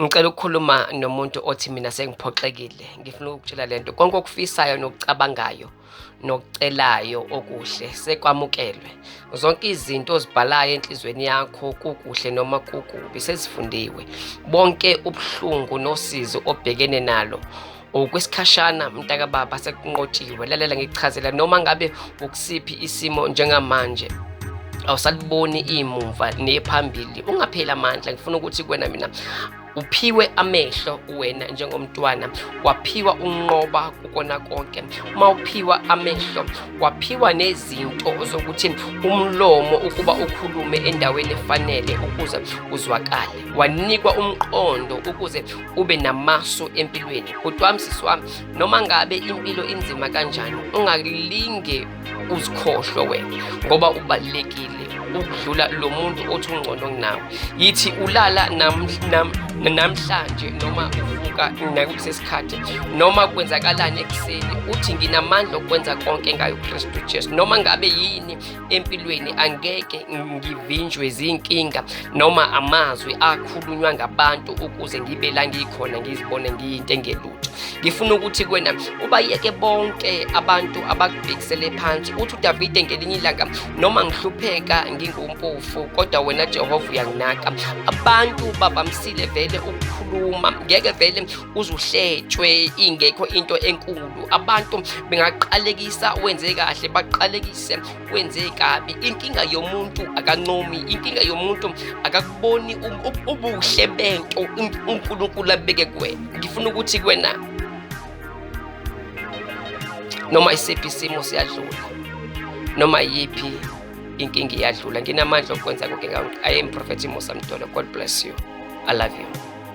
Ngicela ukukhuluma nomuntu othi mina sengiphoxekile. Ngifuna ukukutshela lento. Konke okufisayo nokucabangayo nokucelayo okuhle sekwamukelwe. Zonke izinto ozibhalayo enhlizweni yakho kukuhle noma kukubi sezifundiwe. Bonke ubuhlungu nosizi obhekene nalo okwesikhashana mntakababa sekunqotshiwe. Lalela ngikuchazela noma ngabe ukusiphi isimo njengamanje awusaliboni imuva nephambili, ungapheli amandla. Ngifuna ukuthi kuwena mina uphiwe amehlo wena njengomntwana, waphiwa unqoba kukona konke. Uma uphiwa amehlo waphiwa nezinto zokuthi umlomo ukuba ukhulume endaweni efanele ukuze uzwakale, wanikwa umqondo ukuze ube namasu empilweni. Bhuti wami, sisi wami, noma ngabe impilo inzima kanjani, ungalinge uzikhohlwe wena ngoba ubalulekile ukudlula lo muntu othi ungcono kunawe. Yithi ulala namhlanje noma uvuka nakulesikhathi noma kwenzakalani ekuseni, uthi nginamandla okwenza konke ngayo Kristu Jesu. Noma ngabe yini empilweni, angeke ngivinjwe zinkinga noma amazwi akhulunywa ngabantu ukuze ngibe la ngikhona ngizibone ngiyinto engelutho. Ngifuna ukuthi kuwena ubayeke bonke abantu abakubhekisele phansi. Uthi uDavide ngelinye ilanga, noma ngihlupheka ngingumpofu, kodwa wena Jehova uyanginaka. Abantu babamsile vele ukukhuluma, ngeke vele uzuhletshwe ingekho into enkulu. Abantu bengaqalekisa wenze kahle, baqalekise wenze kabi. Inkinga yomuntu akancomi, inkinga yomuntu akakuboni ubuhle bento uNkulunkulu abeke kuwena. Ngifuna ukuthi kuwena noma isiphi isimo siyadlula, noma yiphi inkinga iyadlula. Nginamandla okwenza konke. I am Prophet Musa Mtolo. God bless you. I love you.